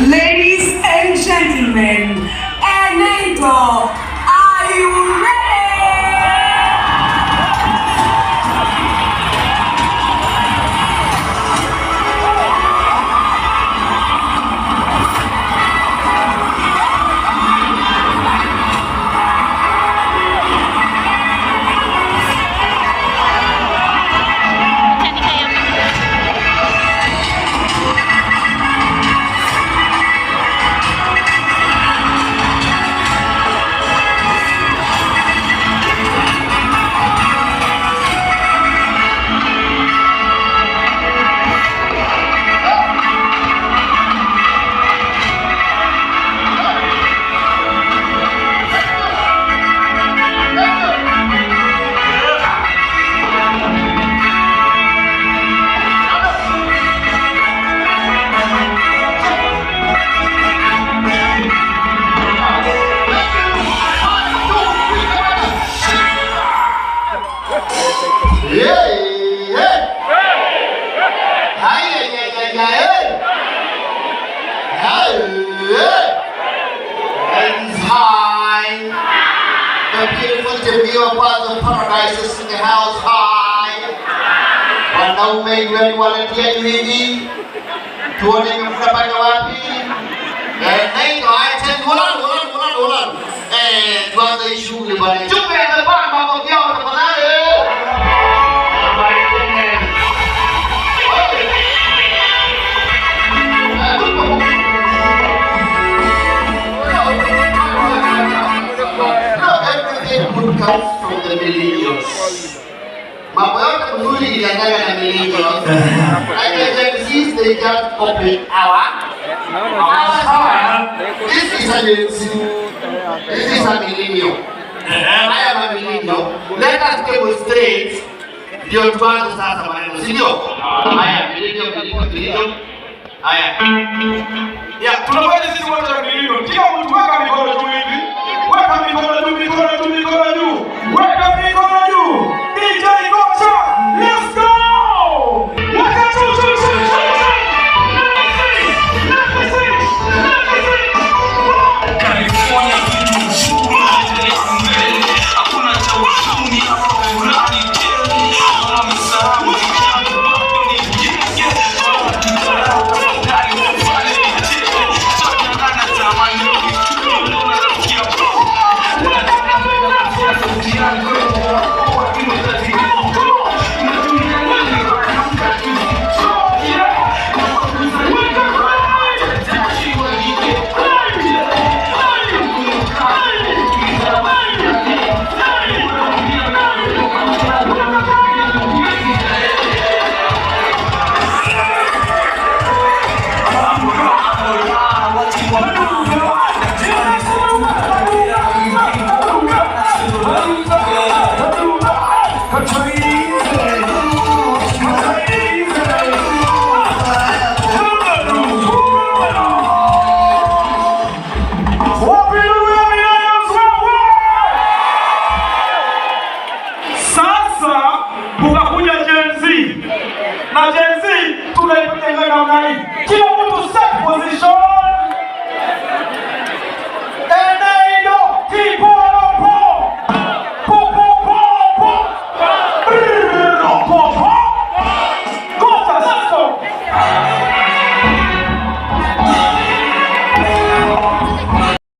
Ladies and gentlemen, Enento, are you ready? Ladies, hi. The beautiful Jamila Plaza Paradise is in the house. Hi. Wanaume iweni waletieni hivi. Tuone mnapata wapi. Naitwa Aiten. Hold on, hold on, hold on, hold on. Tuanze hii shughuli bwana. Tupe bwana makofi yao tafadhali. My goodness. No, everything good comes from the millennials. Mambo yote mzuri ilianzaga na millennials. Like the Gen Zs, they just copy our style. This is a Gen Z. This is a millennial. I am a millennial. Let us demonstrate. Ndio tuanze sasa maneno, si ndio? Haya, millennial, millennial, millennial. Haya. Ya, tunafanya sisi wote wa milio. Kila mtu weka mikono juu hivi.